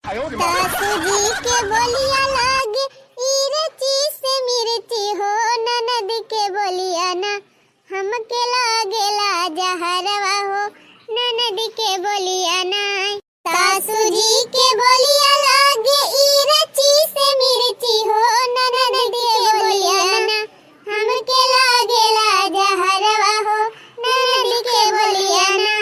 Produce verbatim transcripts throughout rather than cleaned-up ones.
सासू जी के बोलिया लागे इरची से मिर्ची हो, ननद के बोलिया ना हमके लागेला जहरवा हो, ननद के बोलिया ना। सासू जी के बोलिया लागे इरची से मिर्ची हो, ननद के बोलिया ना हमके लागेला जहरवा हो, ननद के बोलिया ना।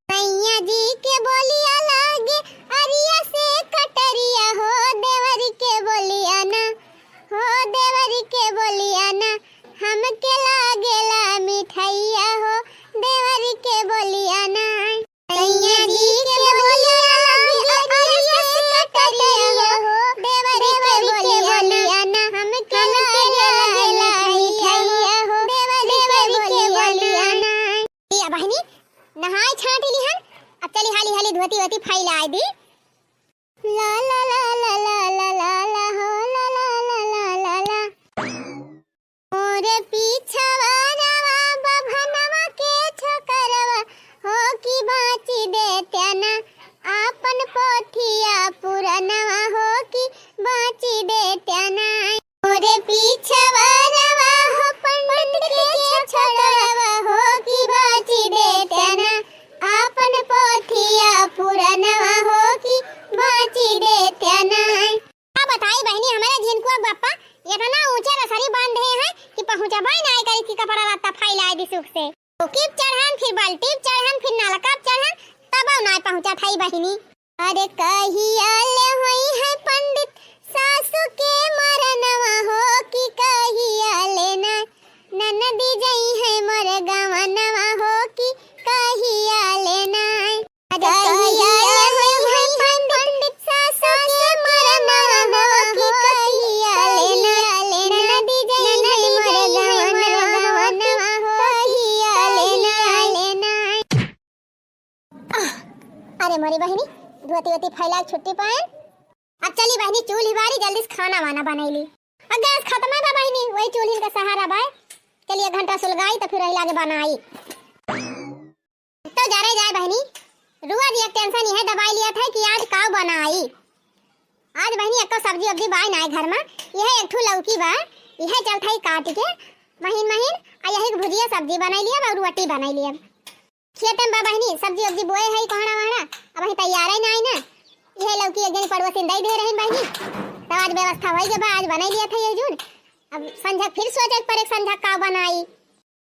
सैया जी के बोलिया लागे अरिया से कटरिया हो, देवर के बोलिया ना, हो देवर के बोलिया ना, हमके लागेला मिठैया हो, देवर के बोलिया ना। सैया जी के बोलिया लागे अरिया से कटरिया हो, देवर के बोलिया ना, हमके लागेला मिठैया हो, देवर के बोलिया ना। ए बहिनी, नहाए छाँट लिहन, अब चली हाली हाली धोती वोती फैलाए दी। ला ला ला ला ला ला ला ला हो, ला ला ला ला ला ला। मोरे पीछवा रवा बभनवा के छोकरवा हो कि बाँची देत्या ना, आपन पोथिया पुरनवा हो कि बाँची देत्या ना। मोरे पीछवा रवा हो पंडित के छोकरवा हो कि बाँची देत्या ना, आपन पोथिया पुरनवा हो कि बाँची देत्या ना। का बताई बहिनी, हमरे झिनकुआ के बप्पा एतना ऊँचे रसरी बाँध देहे हैं कि पहुँचबइ नाहीं करी कि कपड़ा लत्ता फैलाए दी सुख से। टोकिब चढ़न, फिर बल्टिब चढ़न, फिर नलकब चढ़न, तबउ नाहीं पहुँचत हई बहिनी। अरे कहिया ले होई है पंडित सासू के मरनवा हो कि कहिया ले ना ननदी जई है मोर गवनवा हो कि कहिया ले ना। अरे कहिया ले होई है पंडित सासू के मरनवा हो कि कहिया ले ना ननदी जई है मोर गवनवा हो कहिया ले ना। अरे मोरी बहिनी, धोती वोती फैला के छुट्टी पाएन। अब चली बहिनी चूल्ही बारी, जल्दी से खाना वाना बनैली। अब गैस खत्म है बा बहिनी, वही चूल्ही का सहारा बाय। चली एक घंटा सुलगाई तो फिर वही लागे बनाई। तो जा रहे जाए बहिनी, रोज एक टेंशन यह दबाई लिया था कि आज का बनाई। आज बहिनी एको सब्जी वब्जी बाय ना है घर में, यह एक ठो लौकी बा, यह चलत है काट के महीन महीन, आ यही के भुजिया सब्जी बनाई लिया और रोटी बनाई लिया। खेते में बा बहिनी, सब्जी उब्जी बोए है, कोहड़ा वहड़ा, अबहीं तैयार है ना, ना। इहे लौकी एक जनी पड़ोसिन दई दे रहिन बहिनी, तब आज व्यवस्था होई गए बा, आज बनाई लिया था ये जून। अब संझक फिर सोचे पर एक संझक का बनाई।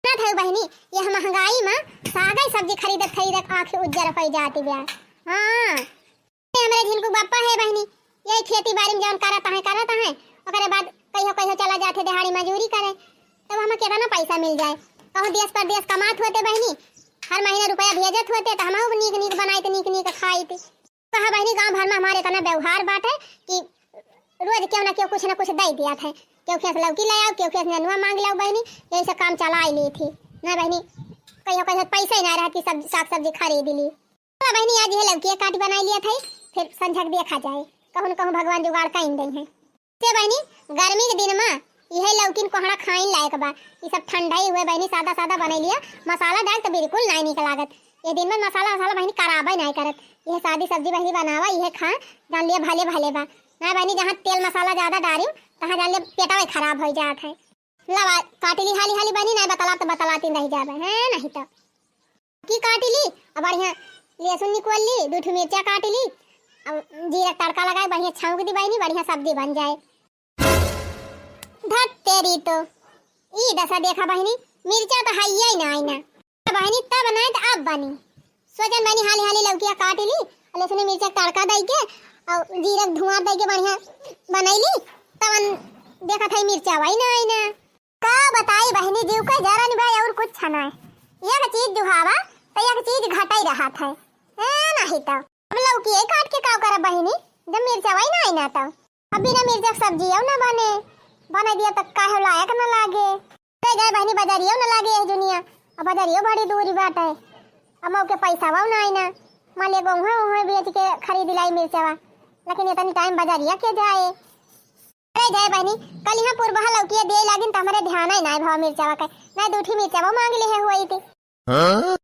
ना था बहिनी, यह महंगाई में सागई सब्जी खरीदत खरीदत आँखें उज्जर पै जाती बा। हाँ। हमरे झिनकू बप्पा है बहिनी, यही खेती बारी में जौन करत हैं, करत हैं, ओकरे बाद कहियो कहियो चला जाते दिहाड़ी मजूरी करे, तब हमें केतना पैसा मिल जाए। कहूँ देश परदेश कमात होते बहिनी, हर महीना रुपया भेजत होते, तो हमहू नीक नीक बनाइत, नीक नीक खाइत। कहा बहिनी, गाँव भर में हमारे इतना व्यवहार बाटे कि रोज केहू ना केहू कुछ ना कुछ दे दिया था, केहू खेस लौकी ले आओ, केहू खेस नेनुआ मांग लो बहिनी, यही से काम चला ली थी। ना बहिनी, कहियो कहियो पैसा ही ना रहती, सब साग सब्जी खरीद ली। चला बहिनी, आज यह लौकिया काट बनाई लिया था, फिर संझक देखा जाए, कहूँ न कहूँ भगवान जुगाड़ कइन दे हैं। से बहिनी, गर्मी के दिन में यह लौकिन कोहड़ा खाइन लायक बा। ये सब ठंडाई हुए बहिनी, सादा सादा बनाई लिया, मसाला डाल तो बिल्कुल नाई निक लागत। ये दिन में मसाला वसाला बहिनी खराब ही नाई करत। यह सादी सब्जी बहिनी बनावा, यह खा, जान लिया भले भले बा। ना बहिनी, जहाँ तेल मसाला ज्यादा डारी, तहाँ जान लिया पेटवा खराब हो जात है। लवा काट ली हाली हाली बहिनी, नाई बतला तो बतलाती रह जाबे, हैं, नहीं तो। की काट ली, अब बढ़िया लहसुन निकाल ली, दू ठो मिर्चा काट ली, अब जीरा तड़का लगाए, बढ़िया छौंक दी बहिनी, बढ़िया सब्जी बन जाए। धत तेरी तो, ई दशा देखा बहिनी, मिर्चा तो हइया ही ना आई ना। बहिनी तब बनाए तो अब बनी। सोचन बहिनी हाली हाली लौकिया काट ली, लहसुन मिर्चा तड़का दई के, और जीरा धुआं दई के बढ़िया बनैली, तवन देखत है मिर्चा वही ना आई ना। का बताई बहिनी, जीव का जरन भाई और कुछ ना है। एक चीज दुहावा तो एक चीज घटाई रहत है। ए, नहीं तो। अब लौकी काट के का करब बहिनी, जब मिर्चा वही ना आई ना तो। अब बिना मिर्चा के सब्जी ना बने, बना दिया तो काहे लायक ना लागे। ते गए बहिनी बजारियो ना लागे है दुनिया, अब बजारियो बड़ी दूरी बाटे। अब मौके पैसा ना आई ना, मान ले गोहूँ वहूँ बेच के खरीद लाई मिर्चवा, लेकिन इतनी टाइम बजारिया के जाए। अरे जाए बहिनी, कल यहाँ पुरबहा लौकिया दिए लागिन त हमरे ध्यान ही नाय भाव मिर्चावा के, नाय दू ठी मिर्चावा मांग ले है हुई थी। हाँ?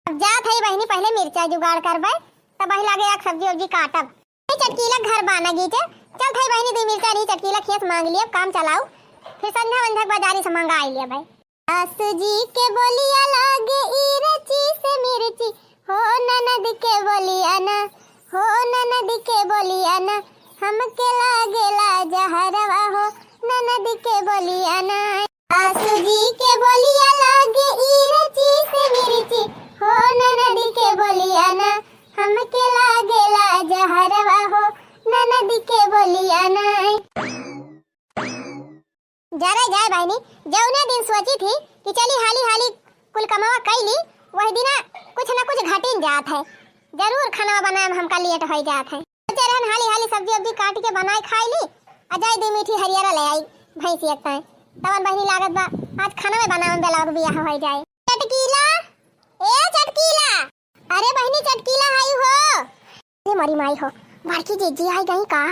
अब जात है बहिनी, पहले मिर्चा जुगाड़ करबे, तब वही लागे एक सब्जी उब्जी काटब। चटकीला घर बाना गीचे। चल थाई बहिनी, दुइ मिर्चा रही चटकीला खेस माँग लिया, काम चलाऊ। फिर संझा वंझा के बाजारी से मंगाई लिया भाई। सासु जी के बोलिया लागे इरची से मिर्ची, हो ननद के बोलिया ना, हो ननद के बोलिया ना, हमके लागेला जहरवा हो, ननद के बोलिया ना। सासु जी के बोलिया लागे इरची से मिर्ची, हो ननद के बोलिया ना, हमके लागेला जहरवा हो, ननद के बोलिया ना। जरे जाए बहिनी, जौने दिन सोची थी कि चली हाली हाली कुल कमवा कइली, वही दिना कुछ न कुछ घटिन जात है। जरूर खाना बनाए में हमका लेट होइ जात है। सोचे रहन हाली हाली सब्जी उब्जी काट के बनाए खाई ली, आ जाए दुइ मीठी हरियरा ले आई भैंसिया ताई। तवन बहिनी लागत बा आज खाना में बनावे में बेलाग बियाह होइ जाए। चटकीला, ए चटकीला, अरे बहिनी चटकीला आई हो। अरे मरी माई हो, बड़की जीजी आई गई का?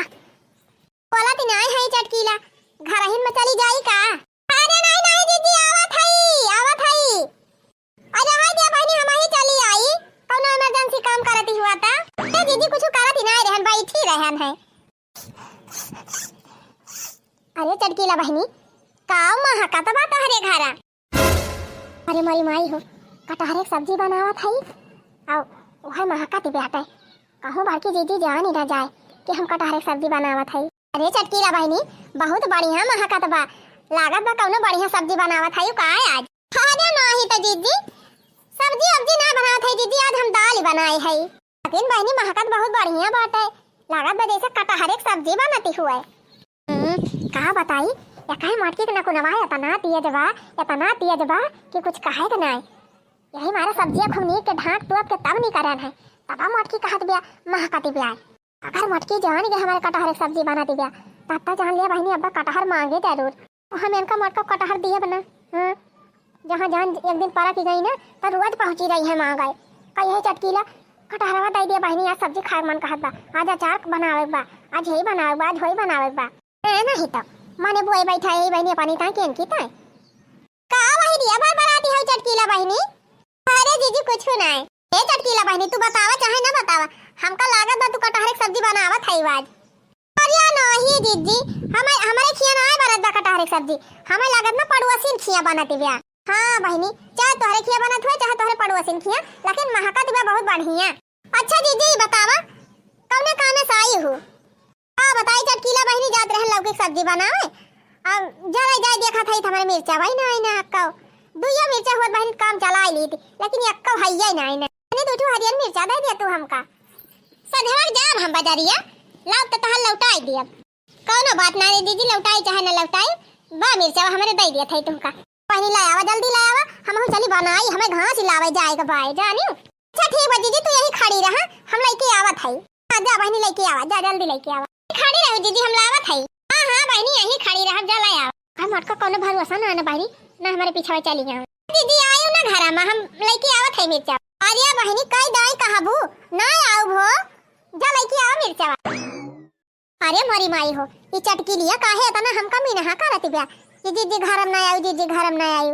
बोलत नाई है चटकीला, घरहिन में चली जाई का? अरे नाई, नाई जीजी, आवत हई, आवत हई। अरे हाय दिया बहिनी, हमही चली आई, कौनो emergency काम करती हुआ ता। ए जीजी, कुछ करत ही नाई रहन, बैठी रहन है। अरे चटकीला बहिनी, का महकत बा तोहरे घरा? अरे मोरी माई हो, कटहरे के सब्जी बनावत हई, अउ उहे महकत बाटे। कहूँ बड़की जीजी जान ही ना जाए कि हम कटहरे के सब्जी बनावत हई। अरे चटकीला बहिनी, बहुत बढ़िया महकत बा, लागत बा कौनो बढ़िया सब्जी बनावत हई का आज? अरे नाही तो जीजी, सब्जी उब्जी ना बनावत हई जीजी, आज हम दाल बनाए हई। लेकिन बहिनी महकत बहुत बढ़िया बाटे, लागत बा जैसे कटहरे के सब्जी बनती हुए। हम्म, का बताई, एकाई मोटकी के नकुनवा एतना तेज बा, एतना तेज बा कि कुछ कहे के नाई। यही मारे सब्जिया खूब नीक के ढाँक तोप के तब निकरन है, तब मोटकी कहत बिया, महकती बिया। अगर मोटकी जान के हमारे कटहर के सब्जी बनाती बिया, तब तो जान लिया बहिनी, अब्बा कटहर मांगे जरूर। हम इनका मोटका कटहर दिए बना। हाँ, जहाँ जान एक दिन परक गई ना, तो रोज पहुँची रही है मांगे। कही है चटकीला, कटहरवा दे दिया बहिनी, आज सब्जी खाए के मन कहत बा, आज अचार बनावे के बा, आज यही बनावे के बा, आज वही बनावे के बा। ए, नहीं तो, मने बोए बैठा यही बहिनी अपनी ताई के इनकी ताई। का वही दिया भर बराती है चटकीला बहिनी? अरे जीजी, कुछ नाई। ए चटकीला बहिनी, तू बतावा चाहे ना बतावा, हमका लागत बा तू कटहरे के सब्जी बनावत है आज। अरे नाही जीजी, हमें, हमरे खिया ना बनत बा कटहरे के सब्जी, हमें लागत ना पड़ोसिन खिया बनत बिया। हाँ बहिनी, चाहे तोहरे खिया बनत हुए, चाहे तोहरे पड़ोसिन खिया, लेकिन महकत बा बहुत बढ़िया। अच्छा जीजी, बतावा, कौने कामे से आई हू? का बताई चटकीला बहिनी, जात रहन लौकी के सब्जी बनावे, अब जरा जाए देखत हई त हमारे मिर्चा भाई ना आई ना हक्का। दुइयो मिर्चा होत बहिन काम चलाई ली थी, लेकिन एक्को हइये ना आई ना। अरे दू ठो हरियर मिर्चा दे दिया तू हमका। सधवा के जाब हम बजरिया, लाब त तहार लौटाई दियब। कौनो बात ना रे जीजी, लौटाई चाहे ना लौटाई, बा मिर्चा हमरे दे दिया था तुमका। बहिनी ले आवा, जल्दी ले आवा, हमहू चली बनाई, हमें घास लावे जाए के बाय, जानी। अच्छा ठीक बा जीजी, तू यही खड़ी रहा, हम लेके आवत हई। हाँ, जा बहिनी लेके आवा, जा जल्दी लेके आवा। खड़ी रहो जीजी, हम लावत हई। हाँ, हाँ बहिनी, यही खड़ी रह, जा ले आवा। हम मोटका कौनो भरोसा ना, ना बहिनी, ना हमारे पीछे चली जाओ। जीजी आयो ना घर में, हम लेके आवत हई मिर्चा। अरे बहिनी, कई दाई कहबू, ना आउब हो, जा लेके आवा मिर्चा। अरे मोरी माई हो, ई चटकीलिया काहे इतना हमका मिनहा करत बिया कि जीजी घरम ना आयु, जीजी घरम ना आयु।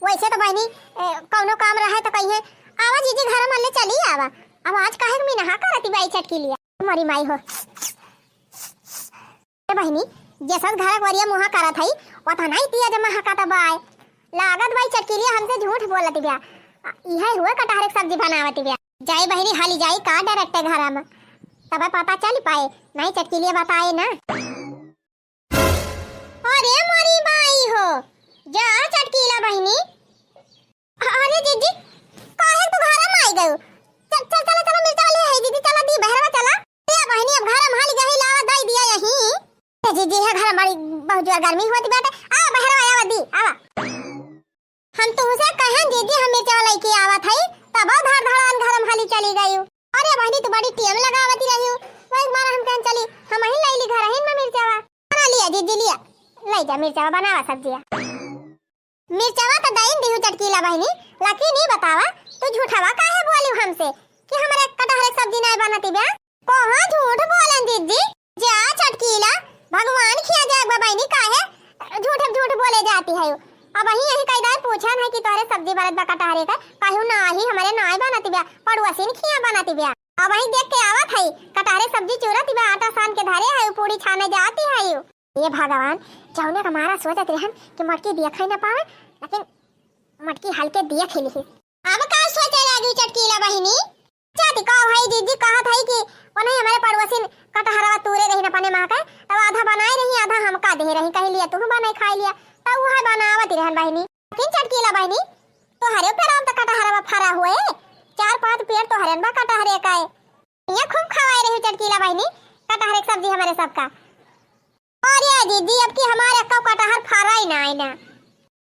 वैसे तो बहिनी, ए, कौनो काम रहे तो कहिए, "आवा जीजी घरम ले चली आवा।" अब आज काहे के मिनहा करत बिया ई चटकीलिया? मोरी माई हो। ए बहिनी, जैसन घर के वरिया मुहा करत हई, ओतना ही तेज महकत बाय। लागत बाय चटकीलिया हमसे झूठ बोलत बिया। इहे हुए कटहर के सब्जी बनावत बिया। जाई बहिनी, हाली जाई का direct घरा में, तबे पता चल पाए, नहीं चटकीलिया बताए ना। अरे मोरी माई हो, जा चटकीला बहिनी। अरे जीजी, काहे तू घरा में आई गयो? चल, चल, चला, चला, मिर्चा वाली है जीजी, चला दी बहरवा चला। ए बहिनी, अब घरा में हाली गई लावा दई दिया यही। ए जीजी, है घर में बड़ी बहुत जोर गर्मी होती बाटे, आ बहरवा आवा दी, आवा। हम तुमसे कहन जीजी, हम मिर्चा लेके आवत हई, तब धड़ धड़ान घर में हाली चली गई। अरे बहिनी, तू बड़ी टेम लगावती रही हो, वही मारा हम कहन चली, हम ही ले ली घर ही में मिर्चावा। बना लिया जीजी, लिया, ले जा मिर्चावा, बनावा सब्जिया। मिर्चावा तो दइन दिहु चटकीला बहिनी, लेकिन ई बतावा, तू झूठवा काहे बोलियो हमसे कि हमरे कटहर के सब्जी नहीं बनती बे? कहाँ झूठ बोलन जीजी? जा चटकीला, भगवान खिया जाए बा बहिनी, काहे झूठ झूठ बोले जाती है? अब यही यही कई दाई पूछन है कि तोहरे सब्जी बनत बा कटहरे का, कहू नाही, हमरे नाय बनत बा, पड़ोसिन खिया बनत बा। अब वही देख के आवत है, कटहरे सब्जी चूरत बा, आटा सान के धरे है, पूड़ी छाने जाती है। ये भगवान, जौने का मारा सोचत रहन कि मोटकी देखै न पावे, लेकिन मोटकी हल्के देख ही लिही। अब का सोचे लागी चटकीला बहिनी? चाची का है जिज्जी, कहत है कि ओनही हमरे पड़ोसिन कटहरवा तूरे रही अपने माँ के, तब आधा बनाए रही, आधा हमका दे रही, कही लिया तू बनाए खाए लिया, तब वह बनावत रहन बहिनी। लेकिन चटकीला बहिनी, तोहरे पेड़वा में तो कटहरवा फरा हुए, चार पांच पेड़ तोहरे बा कटहरे का। ये खूब खवाए रही चटकीला बहिनी, कटहरे के सब्जी हमरे सबका। अरे जिज्जी, अब की हमारे एक्को कटहर फराई ना आई ना,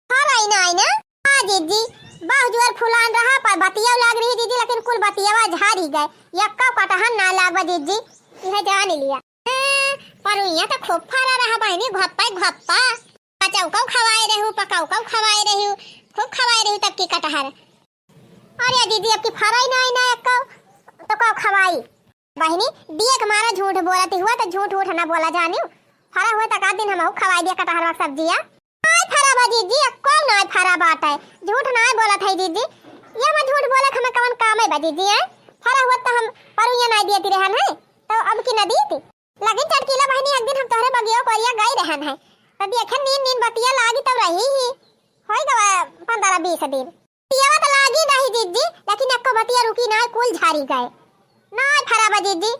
फराई ना आई ना। हाँ जिज्जी, बहुत जोर फुलान रहा, पर बतिया लाग रही जिज्जी, लेकिन कुल बतियावा झारी गए, एक्को कटहर ना लाग बा जिज्जी, यह जान लिया। हाँ, पर यहाँ तो खूब फरा रहा बहिनी, घप्पा ही घप्पा। पचौकौ खवाए रहू, पकौकौ खवाए रहू, खूब खवाए रहू तब की कटहर। अरे जिज्जी, अब की फराई ना आई ना एक्को, तो का खवाई? बहिनी, दिए के मारा झूठ बोलत हुआ, तो झूठ उठ ना बोला जानियो। फरा हुआ तक दिन हम खवाई दिया कटहरवा के सब्जिया। नाय फरा बा जिज्जी, एक्को नाय फरा बाटे। झूठ नाय बोलत है जिज्जी। ये में झूठ बोले के हमें कवन काम है बा जिज्जी, हैं? फरा हुआ तो हम परुइया नाय दियती रहन है, तो अब की ना दीती। लेकिन चटकीला बहिनी, एक दिन हम तोहरे बगिया कोरिया गई रहन है, तो देखे नीन नीन बतिया लागी तब रही ही। होई गवा पन्द्रह बीस दिन। बतियावा तो लागी रही जिज्जी, लेकिन एक्को बतिया रुकी ना, कुल झारी गए। ना फरा बा जिज्जी,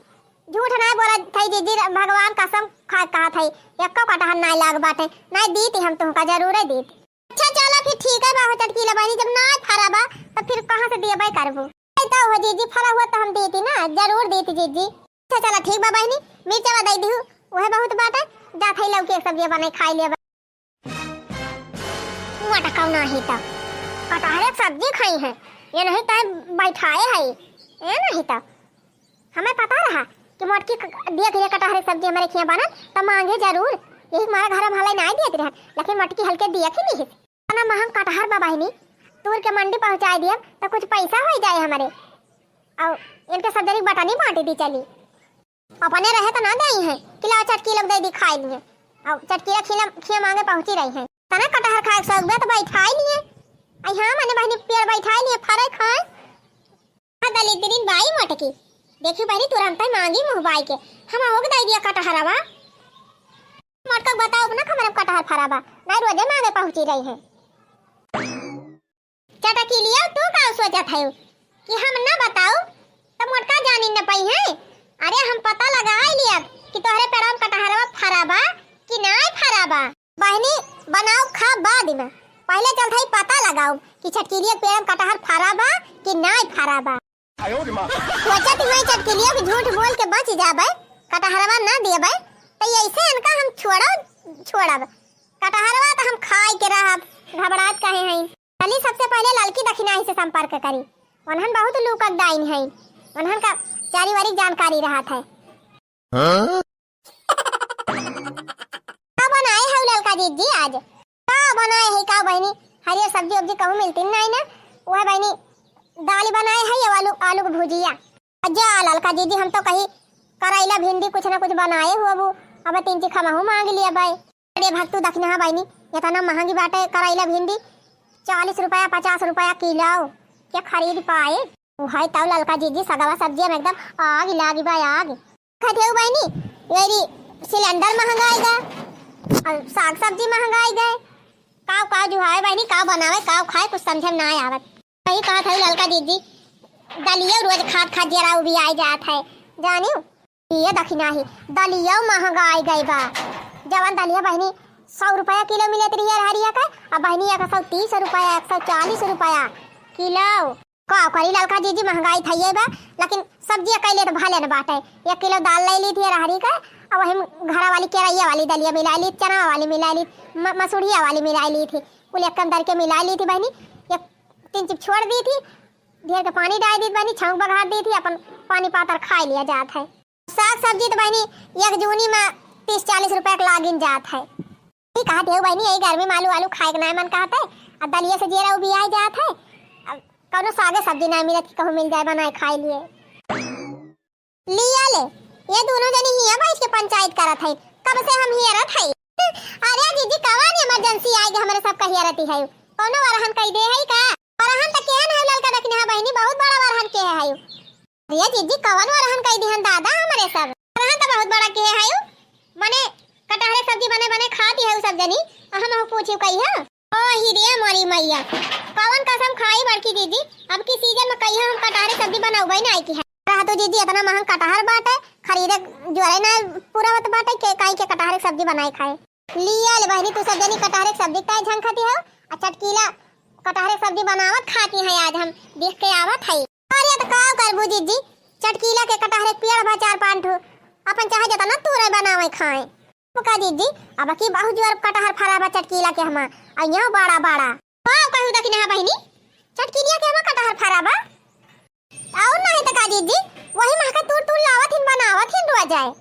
झूठ ना बोला थई जिज्जी, भगवान कसम खा कहा थई, एक्को कटहर ना लाग बाटे, ना दीती हम तुमका जरूर दीती। अच्छा चला फिर ठीक है बाहो चटकीला बहिनी, जब ना फरा बा तो फिर कहाँ से दिया करबू? तो हो जिज्जी, फरा हुआ तो हम दीती ना, जरूर दीती जिज्जी। अच्छा चला ठीक बा बहिनी, मिर्चा दे दिहू, वह बहुत बात है, जा थई लौकी एक सब्जी बनाई खाई लिया। मोटकौ नाही तो कटहरे के सब्जी खाई है, ये नहीं तो बैठाए है, ये नहीं तो हमें पता रहा कि मोटकी क-, दिया के लिए कटहरे के सब्जी हमारे खिया बनत तो मांगे जरूर, यही हमारे घर में हलाई नहीं दिए रहे, लेकिन मोटकी हल्के दिया के नहीं। इतना महंग कटहर बा बहिनी, तूर के मंडी पहुंचाए दिया तो कुछ पैसा हो जाए हमारे, और इनके सब जनी बटानी बांट दी चली। अपने रहे तो ना देई है कि लाओ चटकी लोग दे दी खाए लिए। अब चटकीला खिया, खिया मांगे पहुंची रही है। तना कटहर खाए के शौक बा तो बैठाई लिए। आई हाँ, मने बहिनी पेड़ बैठाई लिए, फरे खाए। हाँ, दलिद्रीन बाई मोटकी। देखी बहिनी, तुरंत ही मांगी मुंह बाई के। हम ओग दे दिया कटहरवा। मोटका बताओ ना, हमारे कटहर फरा बा। नहीं, रोजे मांगे पहुंची रही है। चटकीलिया, तू का सोचत है कि हम ना बताऊ तो मोटका जानी न पाई है? अरे हम पता लगा लिया कि तोहरे पेड़वा में कटहरवा फरा बा कि नाय फरा बा। बहिनी बनाओ खा बाद में, पहले चल थई पता लगाओ कि चटकीलिया के पेड़ में कटहर फरा बा कि नाय फरा बा। सोचत ही चटकीलिया कि झूठ बोल के बच जाबे, कटहरवा ना देबे, तो ऐसे इनका हम छोड़ब, छोड़ब। कटहरवा तो हम खाए के रहब, घबरात काहे हई? चली सबसे पहले ललकी दखिनाही से संपर्क करी। उन्हन बहुत लूकक डाइन हई। उन्हन का चारी वारी जानकारी रहत है। हाँ? का बनाए है ललका जीजी आज? का बनाए है का बहिनी? हरियर सब्जी उब्जी कहूँ मिलती नहीं ना। वह बहिनी दाल बनाए है या आलू, आलू की भुजिया। जा ललका जीजी, हम तो कही करैला भिंडी कुछ ना कुछ बनाए हो अब। अब तीन चीज हमहू मांग लिया भाई। अरे भक्तू दखिना बहिनी, इतना महंगी बाटे करैला भिंडी, चालीस रुपया पचास रुपया किलो, के खरीद पाए? उहै तौ ललका जीजी सगवा सब्जिया में एकदम आग लागी बा आग। खदेऊ बहिनी, मेरी सिलेंडर महंगाई गए, और साग सब्जी महंगाई गए, काव काव जुहाए बहिनी, काव बनावे काव खाए, कुछ समझे में ना आवत। वही कहत है ललका जीजी, दलिया रोज खात खात जरा उबियाई जात है, जानियो। ये दखिना ही, दलिया महंगाई गई बा। जवन दलिया बहिनी सौ रुपया किलो मिलत रही रहरिया का, अब बहिनी एक सौ तीस रुपया, एक सौ चालीस रुपया किलो। का करी ललका जीजी, महंगाई थइये बा, लेकिन सब्जिया कैले तो भले न बाटे। एक किलो दाल ले ली थी रहरी का, अब वही घरा वाली केरैया वाली दलिया मिला ली, चना वाली मिला ली, म-, मसूरिया वाली मिला ली थी, कुल एक कम दर के मिला ली थी बहिनी। एक तीन चिप छोड़ दी थी, ढेर के पानी डाल दी बहिनी, छौंक बघार दी थी, अपन पानी पातर खाए लिया जात है। साग सब्जी तो बहिनी एक जूनी में तीस चालीस रुपया के लागिन जात है। ठीक कहत है बहिनी, यही गर्मी में आलू आलू खाए के नाय मन कहत है, आ दलिया से जेरा उबियाए जात है। अब कौनो सागे सब्जी ना मिलत कि कहूँ मिल जाए बनाए खाए लिए। लिया ले, ये दोनों जनी हिया बैठ के पंचायत करत है, कब से हम हिया रहत है। अरे जीजी, कवन इमरजेंसी आए के हमरे सब कहिया रहती है, कौनो वरहन कह दे है का? वरहन तो केहन है ललका दखिना बहिनी, बहुत बड़ा वरहन के है। अरे जिज्जी, कवन ओरहन कई दिहन दादा हमरे सब? ओरहन त बहुत बड़ा किहे हयू, मने कटहरे सब्जी बने बने खाती हयू सब जनी, आ हमहू पूछी कई है। ओ ही रे मोरी मैया, कवन कसम खाई बड़की जिज्जी, अब की सीजन में कहियो हम कटहरे सब्जी बनउबे नाई किहे। रहा तो जिज्जी, इतना महंग कटहर बाटे, खरीदे जोरे ना पुरावत बाटे, के काई के कटहरे सब्जी बनाई खाए। लिया ले बहिनी, तू सब जनी कटहरे के सब्जी काहे झंखती हो? आ चटकीला कटहरे के सब्जी बनावत खाती है, आज हम देख के आवत है। अरे तो का करबू जिज्जी, चटकीला के कटहरे के पेड़ बा चार पाँच ठो, अपन चाहे जतना तूरे बनावे खाए। का जिज्जी, अब की बहुत जोर कटहर फरा बा चटकीला के हमा, आ यहाँ बड़ा बड़ा। का कहू दखिना बहिनी, चटकीलिया के हमा कटहर फरा बा? और नहीं तो का जिज्जी, वही महका तूर तूर लावत हिन, बनावत हिन रोज आए।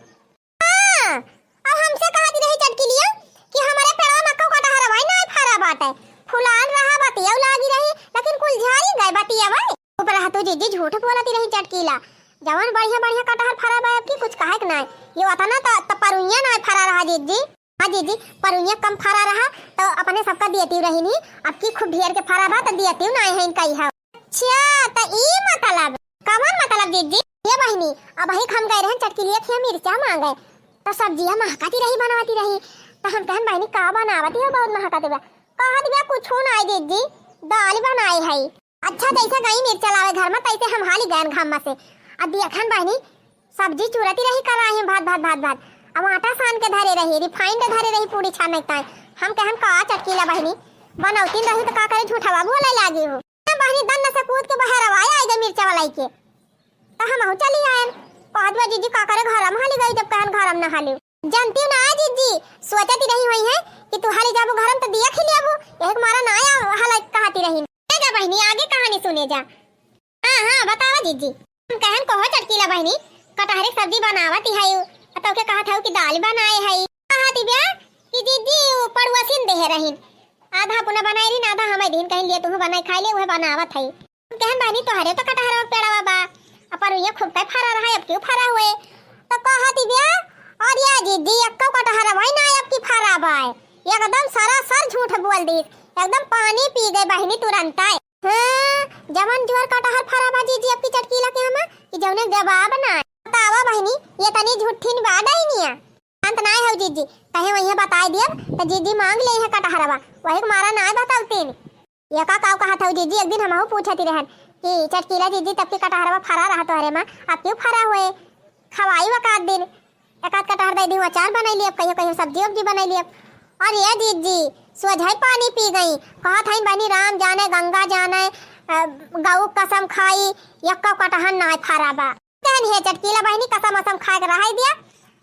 हाँ, अब हमसे कहती रही चटकीलिया कि हमारे पेड़वा में कौ कटहर भाई ना फरा बाटे। फुलान रहा बतिया लागी रही, लेकिन कुल झारी गए बतिया भाई। ऊपर रहा तू जिज्जी झूठ बोलती रही चटकीला। जवन बढ़िया बढ़िया कटहर फरा बा अब की कुछ कहे के नाय। यो अतना त, त परुइया ना फरा रहा जिज्जी। हाँ जिज्जी, परुइया कम फरा रहा तो अपने सबका दियती रही नी, अब की खूब ढेर के फरा बा तो दियती ना है इनका इहा। अच्छा, त ई मतलब? कवन मतलब जिज्जी? ये बहिनी, अबहिक हम गए रहन चटकीलिया खिया मिर्चा मांगे, त सब्जिया महकाती रही, बनावती रही, त हम कहन बहिनी का बनावती हो, बहुत महकाती बा। कहत बा कुछो नाय जिज्जी, दाल बनाए है। अच्छा, जैसे गई मिर्चा लावे घर में, तैसे हम हाली गयन घाम में से। अब देखन बहिनी, सब्जी चुरती रही कराही में, भात, भात, भात, भात। अब आटा सान के धरे रही, refined धरे रही पूड़ी छाने के ताई। हम कहन का चटकीला बहिनी, बनौती रही तो का करे झूठवा बोले लागी हो। बहिनी दन्न से कूद के बहरवा आई गई मिर्चा वाला के। त हमहू चली आयन। कहत बा जिज्जी का करे घर में हाली गई, जब कहन घर में न हाली। जनती ना जिज्जी, सोचती रही हुई है कि तू हाली जाबू घर में तो दिया खिलियाबू, यही के मारा ना आया हालत कहती रही। ले जा बहिनी, आगे कहानी सुने जा। हाँ, हाँ, बतावा जिज्जी। हम कहन कहो चटकीला बहिनी, कटहरे के सब्जी बनावत ही है, तो के कहत हूँ कि दाल बनाए है। कहती बा कि जिज्जी उ पड़ुआसिन देहे रहीन, आधा अपना बनाए रहीन, आधा हमें दीन, कहीं लिए तुहू बनाए खाए ले, उहे बनावत है। कहन बहिनी, तोहरे तो कटहरवा के पेड़वा बा, आ परुइया खूब पे फरा रहा, अब क्यों फरा हुए? तो कहती बा, "अरे जिज्जी, एक्को कटहरवा ही ना अब की फरा बा।" एकदम सरासर झूठ बोल दी, एकदम पानी पी गए बहिनी तुरंत आए। हाँ, जवन जुआर कटहर फरा बा जिज्जी, अब की चटकीला के हमा, कि जौने जवाब ना। बतावा बहिनी, ये तनी झूठिन बा डाइनिया। अंत नाय हौ जिज्जी, कहे वहीं बताए दियब, त जिज्जी मांग ले है कटहरवा, वही के मारा नाय बतावतीन। ये का काव कहत हौ जिज्जी, एक दिन हमहू पूछती रहन कि चटकीला जिज्जी तब के कटहरवा फरा रहा तोहरे माँ, अब क्यों फरा हुए? खवाई वकात दिन, एक आध कटहर दे दी, अचार बनाई लियब, कहियो कहियो सब्जी उब्जी बनाई लियब। और ये जिज्जी सोझाई पानी पी गई, कहत हईन बहिनी राम जाने गंगा जाने, अ, गऊ कसम खाई, यक्का कटहर नाय फरा बा। कहन हे चटकीला बहिनी, कसम असम खाए के रहाई दिया,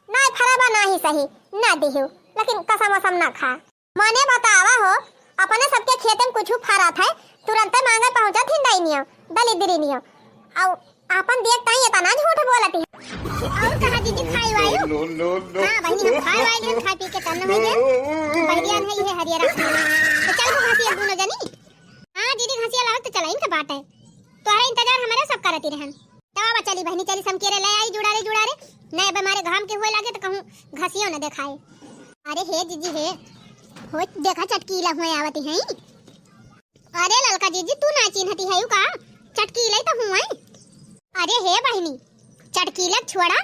नाय फरा बा ना ही सही, ना दिहू, लेकिन कसम असम ना खा। मने बतावा हो, अपने सबके खेते में कुछ फरत है, तुरंते मांगे पहुंचत ही नहीं नियो, दलिद्री नियो। अउ आपन देख ताई इतना झूठ बोलती है। और कहा जिज्जी खाई वायु? No, no, no। हाँ बहिनी, हम खाए वाली हम खाए पी के तन हो गए। बहरियान है ये हरियर आदमी। तो चल वो घसिया दोनों जनी। हाँ जिज्जी, घसिया लाओ तो चला इनका बात है। तोहरा इंतजार हमारे सब करती रहन। तब अब चली बहिनी, चली समकेरे ले आई जुड़ारे जुड़ारे। नहीं अब हमारे घाम के हुए लागे तो कहूँ घसियो न देखाए। अरे हे जिज्जी हे, हो देखा चटकीला हुए आवती हैं। अरे ललका जिज्जी, तू ना चिन्हती है का? चटकीला ही तो हुए। अरे हे बहिनी, चटकीला छोड़ा,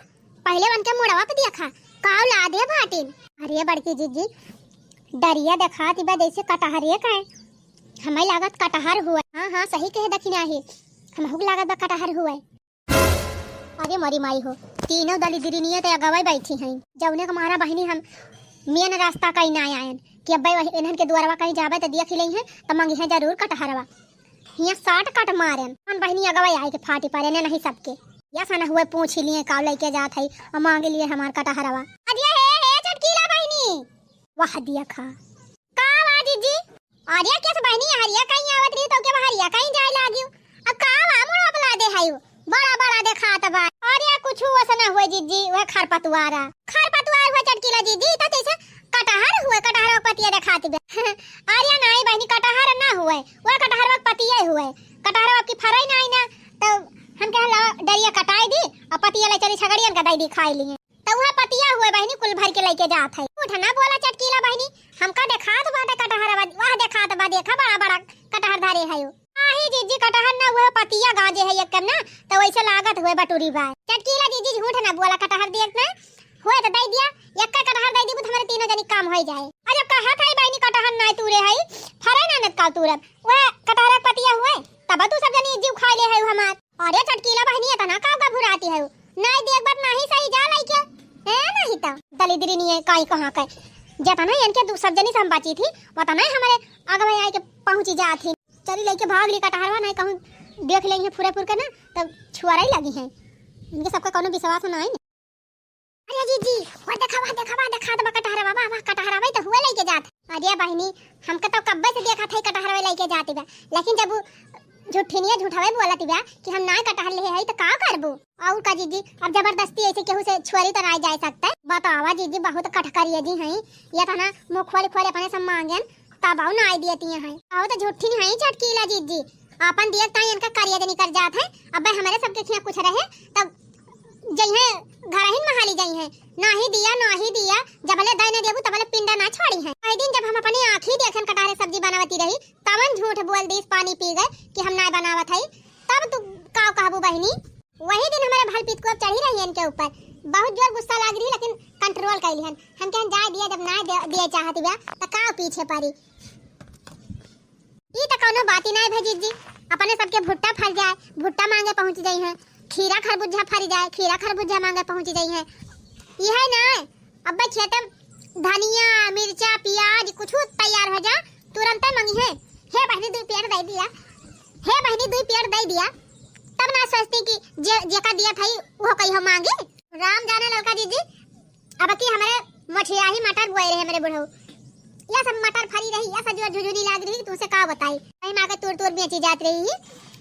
पहले उनके मुड़वा पे देखा, काव ला दे भाटिन। अरे बड़की जिज्जी, डरिया देखाती बा जैसे कटहरे का है। हमें लागत कटहर हुए। हाँ, हाँ, सही कहे दखिना है, हमहू के लागत बा कटहर हुए। अरे मोरी माई हो, तीनों दलिद्रिनिये ते अगवे बैठी हैं। जौने के मारा बहिनी हम मेन रास्ता कहीं ना आयन कि अब्बे वही इन्हन के दुआरवा कहीं जाबे तो देख ही लई हैं, तो मंगी हैं जरूर कटहरवा। हियाँ साट काट मारेन। कौन बहिनी अगवा आए के फाटी परे ने नहीं सबके। या सन हुए पूछ ही लिए काव लेके जात है और मांग लिए हमार कटहरवा। अरे हे, हे चटकीला बहिनी। वाह दिया खा। का वा जिज्जी? अरे केस बहिनी हरिया कहीं आवत रही तो के हरिया कहीं जाए लागियो। अब का वा मुड़वा पे ला दे है? बड़ा बड़ा देखात बा। अरे कुछ वैसा ना हुए जिज्जी, वह खरपतवार है। खरपतवार हुए चटकीला जिज्जी, तो जैसे कटहर हुए, कटहर के पतिया देखात बा। अरे नहीं बहिनी, कटहर ना हुए, वह कटहर के पतिया हुए। कटहर की फराई नहीं ना, तो हम कहे ला डरिया कटाई दी और पतिया ले चली छगड़ियन का दे दी खाई लिए। तो वह पतिया हुए बहिनी कुल भर के लेके जात है। उठ ना बोला चटकीला बहिनी, हमका देखात बाटे कटहर बा, वह देखात बा, देखा बड़ा बड़ा कटहर धरे है। आ अरे जीजी, कटहर ना, उहे पतिया गांजे है एक ना, तो वैसे लागत हुए बटुरी बाय। चटकीला जीजी, झूठ ना बोला, कटहर देख ना, हुए तो दे दिया, एक कटहर दे दीबू तो हमारे तीनों जनी काम हो जाए। अरे कहा था बहनी, कटहर ना तूरे है, फरे ना नत का तूरब, वह कटहर पतिया हुए, तब तू सब जनी जीव खा ले है हमार। अरे चटकीला बहनी, इतना का घबराती है? नाई देख बात नाही सही जा लइके। ए, नाही त दलिद्री नहीं है, काई कहाँ के। जतना इनके दू सब जनी से हम बाची थी, वतना ही हमारे आगे में आके पहुँची जात ही। चली लइके भाग ली कटहरवा, नाही कहूँ देख लेंगे फुरे फुर के ना, तब छुआरे लगी हैं। इनके सबका कोनो विश्वास नाही ना। अरे जीजी, वो देखा, वो देखा, वो देखा, तो कटहरवा, वाह, वाह, कटहरवा तो हुए लइके जात। अरे बहिनी, हमके तो कब्बे से देखा था कटहरवा लइके जाती बा, लेकिन जब वो झूठिनिया झूठवे बोलत बा कि हम ना कटहर ले है तो का करबू? और का जीजी, अब जबरदस्ती ऐसे केहू से छुअरी तो ना जाए सकते। बतावा जीजी, बहुत कटकरिए जी हैं, ये तो ना मुँह खोल खोल अपने सब मांगेन, तब ना आई दियती हैं। आओ तो झूठी नहीं है चटकीला जीजी, अपन दिया ताई इनका करिया जनी कर जात है। अब भाई हमारे सबके खिया कुछ रहे तब जइहे, घरहिन महाली जइहे, नाही दिया, नाही दिया, जबले दे न देबू तबले पिंडा ना छोड़ी है। वही दिन जब हम अपनी आँखी देखन कटहरे सब्जी बनावती रही, तवन झूठ बोल दीस, पानी पी गए कि हम ना बनावत हई। तब तू का कहबू बहिनी? वही दिन हमारे भल पितकुआ चढ़ी रही इनके ऊपर, बहुत जोर गुस्सा लाग रही, लेकिन कंट्रोल कर लिहन। हम कहन जाए दिया, जब ना दे, दिए चाहती बा तो का पीछे पड़ी। ई त कौनो बात ही ना है भाई जीजी, अपने सबके भुट्टा फर जाए, भुट्टा मांगे पहुँच जाई हैं, खीरा खरबूजा फर जाए, खीरा खरबूजा मांगे पहुँच जाई हैं। ई है ना, अब्बे खेते में धनिया, मिर्चा, प्याज कुछ तैयार हो जा, तुरंते मंगी है। हे बहनी, दुई पेड़ दे दिया, हे बहनी, दुई पेड़ दे दिया, तब ना सोचती कि जे, जेका दिया था, वो कहियो मांगे। राम जाने ललका जीजी, अब की हमरे मोठियाही मटर बोए रहे हमरे बुढ़ऊ। या सब मटर फरी रही, या सब जो झुझुनी लाग रही, तुमसे का बताई। वही माँ के तूर तूर बेची जात रही ही,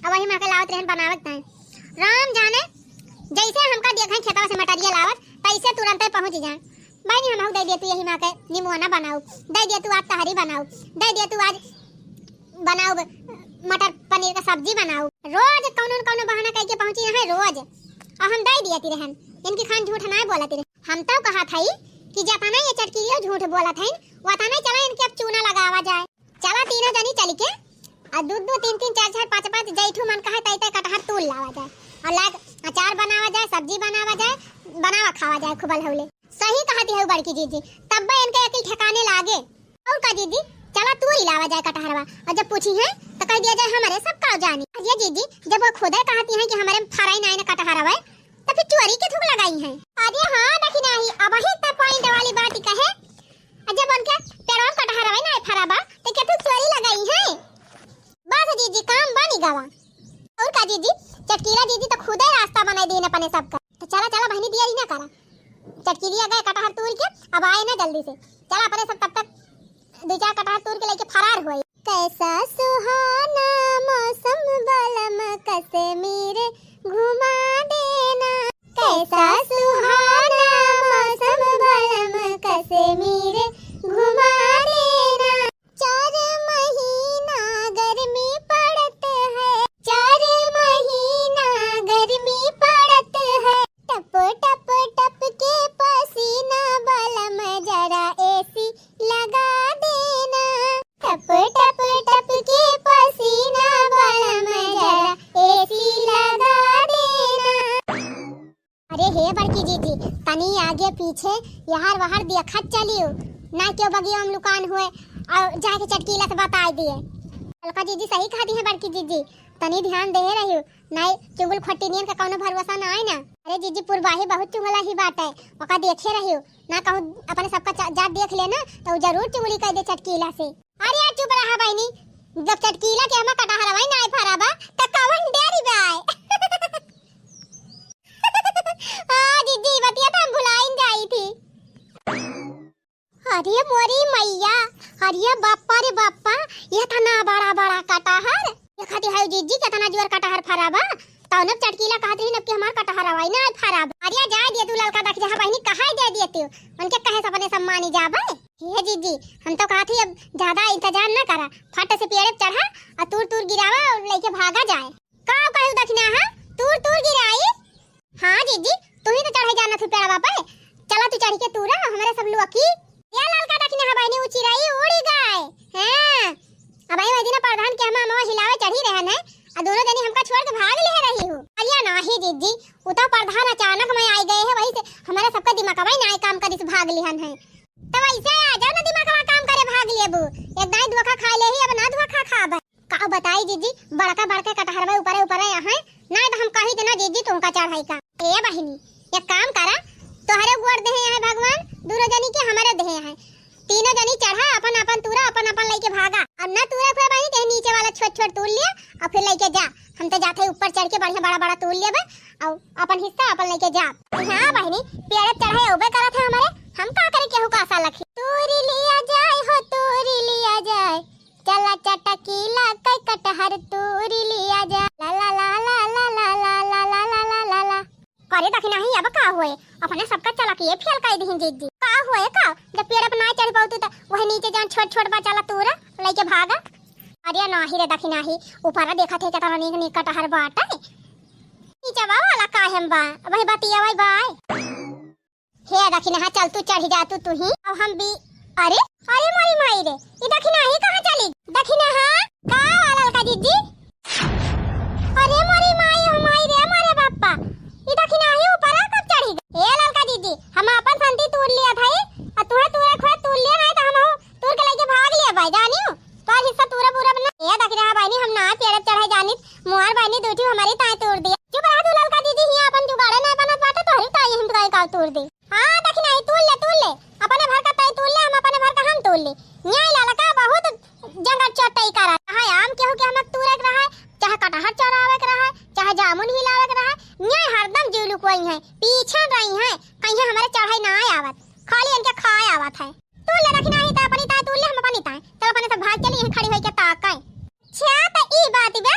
अब वही माँ के लावत रहन बनावत ताई। राम जाने, जैसे हमका देखे खेतवा से मटरिया लावत, तैसे तुरंते पहुँच जाए। बहनी, हमहू दे दे तू यही माँ के निमोना बनाऊ, दे दे तू आज तहरी बनाऊ, दे दे तू आज बनाऊ, मटर पनीर का सब्जी बनाऊ। रोज कौनो न कौनो बहाना कह के पहुँची यहाँ रोज, और हम दे दिया रहन। इनकी खान झूठ ना बोलत रहे। हम तो कहा था कि जतना ये चटकीलियो झूठ बोलत है, वतना चला इनके अब चूना लगावा जाए। चला तीनों जनी चल के, आ दू दू तीन तीन चार चार पाँच पाँच जैठू मन कहे तै तै कटहर तूल लावा जाए, और लाग अचार बनावा जाए, सब्जी बनावा जाए, बनावा खावा जाए खूब हौले। सही कहती है बड़की जीजी, तब्बे इनके अकिल ठिकाने लागे। और का जीजी, चला तूरी लावा जाए कटहरवा, और जब पूछी है तो कह दिया जाए हमारे सब का जानी। अरे जीजी, जब वो खुदे कहती हैं कि हमारे में फराई ना कटहरवा, तो फिर चोरी के थूक लगाई है? अरे हाँ, देखी नाही, अब ही तो पॉइंट वाली बात ही कहे। और जब उनके पेड़वा में कटहरवा ना फराबा, तो क्या थूक चोरी लगाई है? बस जीजी, काम बनी गवा। और का जीजी, चटकीला जीजी तो खुदे रास्ता बनाई दी अपने सबका। तो चला, चला बहनी, दिया ही ना करा। चटकीलिया गए कटहर तूर के, अब आए ना जल्दी से। चला अपने सब तब तक दो चार कटहर तूर के लेके फरार हुए। कैसा सुहाना मौसम बलम कश्मीर घुमा देना। कैसा सुहाना मौसम बलम कश्मीर घुमा देना। चार महीना गर्मी पड़त है, चार महीना गर्मी पड़त है। टप टप टप के पसीना बलम जरा एसी लगा देना। टप टप टप के पसीना बलम जरा एसी लगा देना। अरे हे बड़की जीजी, तनी आगे पीछे यहार वहार देखत चलियो, ना क्यों बगिया में लुकान हुए और जाके चटकीला से बताई दिए। अलका जीजी सही कहा दी है बड़की जीजी, तनी ध्यान दे रहियो, ना चुगल खट्टी नियन का कौनो भरोसा ना आए ना। अरे जीजी, पुरबाही बहुत चुगला ही बात है, ओका देखे रहियो, ना कहूँ अपने सबका चा-, जात देख लेना तो उ जरूर चुगली कर दे चटकीला से। अरे यार चुप रहा बहनी, जब चटकीला के हमा कटहरवा ही ना फरा बा, त कवन डेरी बा आए? हाँ जीजी, बतिया तो हम भुलाइन जाई थी। अरे मोरी मैया, अरे बाप्पा रे बाप्पा, ये तना बड़ा बड़ा कटहर। ये खाती है जीजी, कितना जोर कटहर फरा बा। तौने चटकीला कहत रही न कि हमार कटहरवा ही ना फरा बा। अरे जाए दे तू ललका, देख जहाँ बहनी कहाँ दे दे तू, उनके कहे से अपने सम्मानी जाबे। हे जीजी, हम तो कहत ही अब ज्यादा इंतजार ना करा, फट से पेड़े पे चढ़ा और तूर तूर गिरावा और लेके भागा जाए। का कहू दखिना, हाँ? तूर तूर गिराई? हाँ जीजी, तू ही तो चढ़े जाना थी पेड़वा पे, चला तू चढ़ के तूरा, हमारे सब लोग की। या ललका दखिना, हाँ बहनी, उ चिरई उड़ी गए। हाँ, अब आई वही दिन प्रधान के हम अमवा हिलावे चढ़ी रहन है, काम करिस भाग लिहन है। तब ऐसे आ जाओ ना, दिमागवा काम करे भाग लेबू। एक दाई धोखा खा ले ही, अब ना धोखा खाब। का बताई जीजी, बड़का बड़का कटहरवा ऊपरे ऊपरे अहै, ना तो हम कही देना जीजी तुमका चढ़ाई का। ए बहिनी, एक काम करा, तोहरे गोड़ देहे हैं भगवान, दूनो जनी के हमरे देहे हैं। तीनों जनी चढ़ा, अपन अपन तूरा, अपन अपन लइके भागा। और ना तूरे खुए बहिनी, ते नीचे वाला छोट छोट तूर लिया और फिर लइके जा। हम तो जाते ऊपर चढ़ के बढ़िया बड़ा बड़ा तूर लेबे और अपन हिस्सा अपन लइके जा। हाँ बहिनी, पेड़ चढ़े उबे करत है हमरे, हम का करे केहू का आशा रखी। तूरी लिया जाए हो, तूरी लिया जाए, चला चटकीला कई कटहर तूरी लिया जाए। ला ला ला ला ला ला ला ला ला ला ला ला ला। करे दखिनाही, अब का होए, अपने सबका चला के ये फेल कर दीहिन जीजी। का होए का, जब पेड़ पर ना चढ़ पाउतू त वही नीचे जान छोट छोट बा चला तूरा लइके भागा। अरे नाही रे दखिनाही, ऊपर देखत है केतना नीक नीक कटहर बाटे। नीचे बा वाला काहे में बा, वही बतिया वही बाय। हे दखिनहा, चल तू चढ़ी जा तू, तू ही। अब हम भी, अरे, अरे मोरी माई रे, ई दखिनहा ही कहाँ चली? दखिनहा, का वाला ललका जीजी? अरे मोरी माई, ओ माई रे, मोरे बापा, ई दखिनहा ही ऊपर आ कब चढ़ी गई? हे ललका जीजी, हम अपन संती तूर लिया था, आ तुहे तूरे खुए तूर लिया नहीं तो हम हो तूर के लेके भाग लिया भाई, जानियो? तोर हिस्सा तूरा पूरा बना। ए दखिनहा बहिनी, हम ना पेड़ चढ़े जानित, मुआर बहिनी दूठी हमारी ताई तूर दिया। चुप रहा तू ललका जीजी, हिया अपन जुगाड़े ना बनत बाटे, तोहरी ताई हम ताई का तूर दी। हाँ, दखिनहा ही तूल ले, तूल ले। अपने भर का तई तूल ले, हम अपने भर का हम तूल ले। न्याय लाला का बहुत जंगल चोटई करा। चाहे आम केहू के हमक तूरे के रहा, चाहे कटहर चोरावे के रहा, चाहे जामुन हिलावे के रहा, न्याय हरदम जीव लुकोई है, पीछे रही है, कहीं हमारे चढ़ाई ना आवत, खाली इनके खाए आवत है। तूल ले दखिनहा ही, ता अपनी ताई तूल ले, हम अपनी ताई। चल अपने सब भाग चली, यहीं खड़ी होई के ताकई। अच्छा, त ई बात बा,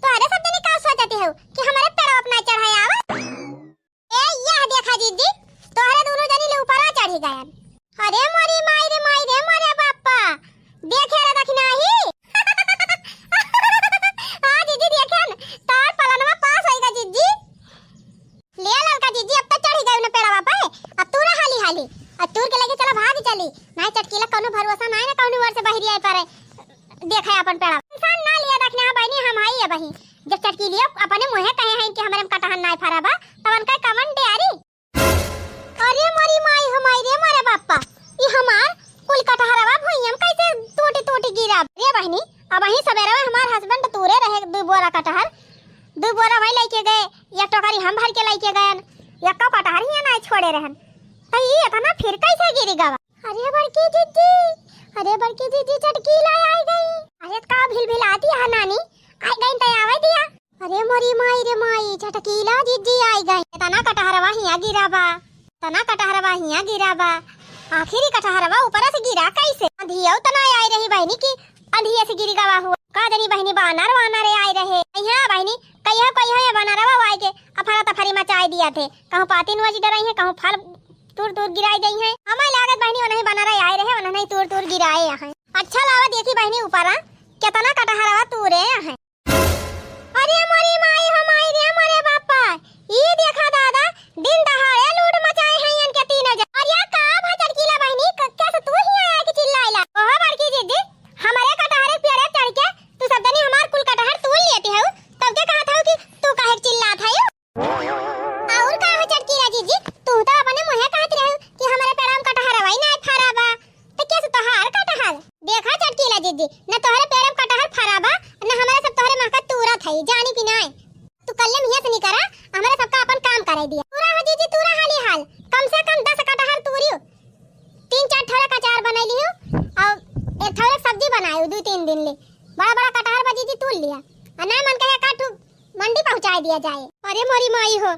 तोहरे सब जने का सोचते हो कि हमारे पेड़वा अपना चढ़ाई आवत? ए, यह देखा जीजी, तोहरे दूनो जनी ले ऊपरा चढ़ी गयन। अरे मोरी माई रे माई रे मोरे बापा, देखे रे दखिनहा ही। हाँ जीजी, देखे न, तार पलनवा पास होइगा जीजी। ले ललका जीजी, अब तो चढ़ी गई न पेड़वा पे, अब तूरा हाली हाली, अब तूर के लेके चला भाग चली, नहीं चटकीला कौनो भरोसा नहीं ना कौनो ओर से बहिरी आए परे। देखा है अपन पेड़वा। इंसान ना लिया दखिनहा बहिनी, हम आई है बही। जब चटकीलिया अपने मुँहे कहे हैं कि हमरे में कटहर नाय फरा बा, तब उनका कमन डेरी। अरे मोरी माई हो माई रे मोरे बापा, ई हमार कुल कटहरवा भुइयम कैसे टूटी टूटी गिरा। रे बहिनी, अबहीं सबेरवा हमार husband तूरे रहे दू बोरा कटहर, दू बोरा वही लेके गए, एक टोकरी हम भर के लेके गयन, एको कटहर हियाँ नाय छोड़े रहन, त ई इतना फिर कैसे गिरी गवा? अरे बड़की जीजी, अरे बड़की जीजी, चटकीला आई गई। अरे का भिलभिलाती है नानी, आई गई त आवे दिया। अरे मोरी माई रे माई, चटकीला जीजी आई गई। इतना कटहरवा हियाँ गिरा बा, इतना कटहरवा हियाँ गिरा बा। आखिर ई कटहरवा ऊपर से गिरा कैसे? अंधिया उतना आई रही बहिनी की अंधिया से गिरी गवा हुआ। का जानी बहिनी बानर वानर आए रहे। यहाँ बहिनी कहिया कहिया ये बानरवा आए के अफरा तफरी मचाए दिया थे। कहूँ पाती नोच डराई है, कहूँ फल तूर तूर गिराए गई है। हमें लागत बहिनी उन्हें बानर आए रहे, उन्हें तूर तूर गिराए हैं। अच्छा लावा देखी बहिनी ऊपर, आ, कितना कटहरवा तूरे हैं। अरे मोरी माई हो माई रे मोरे बापा, ई देखा दादा, दिन दहाड़े लूट मचाए हैं इनके तीनों जन। अरे का भा चटकीला बहिनी, क-, कैसे तू ही आया कि चिल्लाइला? ओहो बड़की जीजी, हमारे कटहर के पेड़े चढ़ के तू सब जनी हमार कुल कटहर तूल लेती हो, तब के कहत हो कि तू काहे चिल्लात है? और का हो चटकीला जीजी, तू तो अपने मुँहे कहत रहे कि हमारे पेड़ा में कटहरवा ही ना फरा बा, तो कैसे तोहार कटहर? देखा चटकीला जीजी, न तोहरे पेड़ में कटहर फरा बा, न हमारे सब तोहरे महका तूरत है, जानी कि नाय? तू कल्ले मियाँ से निकरा, हमारे सबका अपन काम कराई दिया। तूरा हो जीजी, तूरा हाली हाल, कम से कम दस कटहर तूरियो, तीन चार ठौरे का अचार बनाई लियो, और एक ठौरे सब्जी बनायो दो तीन दिन ले। बड़ा बड़ा कटहर बा जीजी, तूल लिया, और ना मन कहे काटू मंडी पहुँचाई दिया जाए। अरे मोरी माई हो,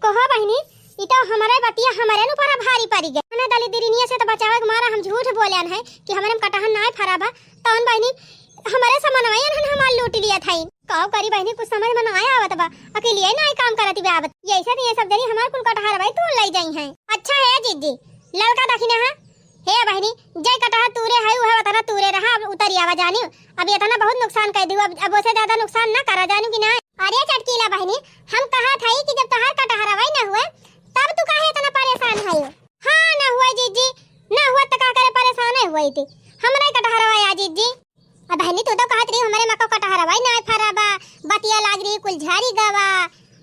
कहो बहिनी, ई तो हमारे बतिया हमारे न ऊपर भारी पड़ी गए। ना दलिद्रिनिया से तो बचावे के मारा हम झूठ बोले हैं कि हमारे में कटहर नाय फरा बा। तौन बहिनी, हमारे समनवा हन हमार लूट लिया था। का करी बहिनी, कुछ समझ में ना आवत बा, अकेलिए नाय काम करती बा आवत। यैसे तो ये सब जनी हमार कुल कटहर भाई तूल ले जाई हैं। अच्छा है जीजी, ललका दखिना है, हे बहिनी, जय कटहर तूरे है, उहे वतना तूरे रहा, अब उतरी आवा जानियो। अब इतना बहुत नुकसान कर दियो, अब, अब उसे ज्यादा नुकसान ना करा जानियो कि ना। अरे चटकीला बहिनी, हम कहा था कि जब तोहार कटहरवा ही ना हुए, तब तू काहे इतना परेशान है? हाँ, ना हुआ जीजी, ना हुआ तो का करे परेशान है हुआ थी। हमरा कटहरवा या जीजी। अब बहिनी तू तो कहत रही हमारे मको कटहरवा ही ना फरा बा, बतिया लाग रही कुल झारी गवा,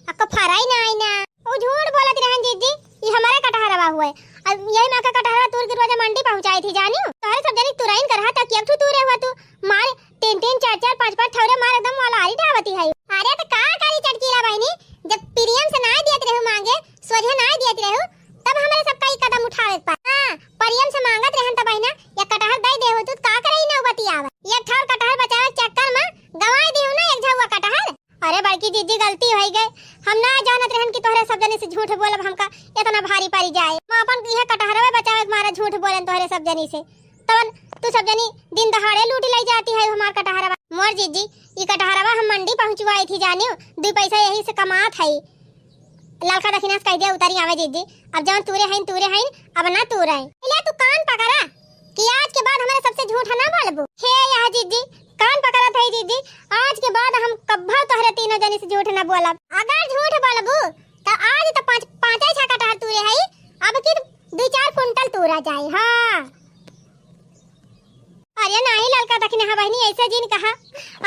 अको फरा ही ना आई ना। ओ झूठ बोलत रहन जीजी, ई हमरे कटहरवा हुए। अब यही माँ का कटहरवा तूर के रोजा मंडी पहुँचाई थी, जानियो। तोहरे सब जनी तुराइन करहा तक एक ठू तूरे हुआ तू। मार तीन तीन, चार चार, पाँच पाँच ठौरे मार एकदम वाला आरी डावती है। अरे तो का करी चटकीला बहिनी, जब प्रेम से ना दियत रहू मांगे, सोझे ना दियत रहू, तब हमरे सबका ई कदम उठावे के पा। हाँ, प्रेम से मांगत रहन त बहिना, या कटहर दे दे हो तू, का करे ई नौबती आवे। एक ठौर कटहर बचावे के चक्कर में गंवाई दिहू ना एक झौआ कटहर। अरे बड़की जीजी, गलती होई गए, हम ना जानत रहन कि तोहरे सब जनी से झूठ बोलब हमका इतना भारी पड़ी जाए। हम अपन इहे कटहरवे बचावे के मारे झूठ बोलन तोहरे सब जनी से। तवन तू सब जनी दिन दहाड़े लूट लाई जाती है हमार कटहरवा। मोर जीजी, ई कटहरवा हम मंडी पहुँचवाई थी जानियो, दुई पैसा यही से कमात है। ललका दखिना से कह दिया उतारी आवे जीजी, अब जौन तूरे हईन तूरे हईन, अब ना तूरे। ले तू कान पकड़ा कि आज के बाद हमारे सबसे झूठ ना बोलबू। हे यह जीजी, कान पकड़त है जीजी, आज के बाद हम कब्बो तोहरे तीनों जनी से झूठ ना बोलब। अगर झूठ बोलबू तो आज तो पाँच, पाँचे छह कटहर तूरे हई, अब की दुई चार कुंटल तूरा जाए। हाँ। अरे नाही ललका दखिना बहिनी, ऐसे जिन कहा।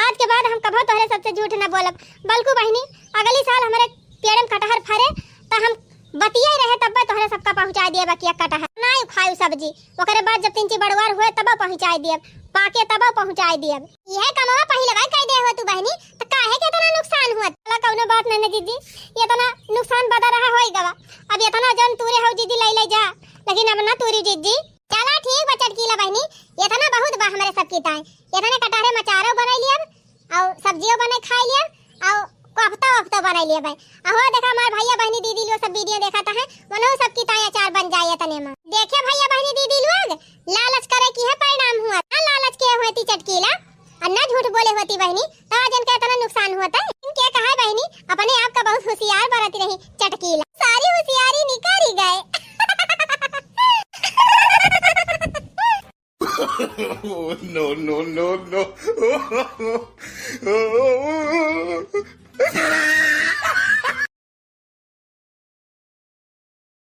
आज के बाद हम कभो तोहरे सबसे झूठ न बोलब। बल्कु बहिनी, अगली साल हमरे पेड़ में कटहर फरे त हम बतिये रहे तब तोहरे सबका पहुँचा दिए बकिया कटहर। नाही खायु सब्जी, ओकरे बाद जब तिनची बड़वार हुए तब पहुँचा दिए, पाके तब पहुँचा दिए। यह कमवा पहिले भाई कह दे हो तू बहिनी, त काहे के इतना नुकसान हुआ? चला कौनो बात नहीं ना जीजी, इतना नुकसान बदा रहा होई गवा। अब इतना जौन तूरे हो जीजी ले ले जा, लेकिन अब ना तूरी जीजी। चला ठीक बा चटकीला बहिनी, इतना बहुत बा हमरे सबकी ताई। इतने कटहरे में अचारो बनाई लियब, और सब्जियो बनाई खाई लियब, और कोफ्ता वोफ्ता बनाई लियब। अहो देखा हमार भैया बहिनी दीदी लोग सब वीडियो देखत है, उन्हों सबकी ताई अचार बन जाए इतने में। देखे भैया बहिनी दीदी लोग, लालच करे की है परिणाम हुआ। ना लालच के होती चटकीला, और ना झूठ बोले होती बहिनी, तो आज इनका इतना नुकसान होता है। इनके कहा बहिनी, अपने आप का बहुत होशियार बरती रही चटकीला, सारी होशियारी निकारी गए। Oh, no, no, no, no.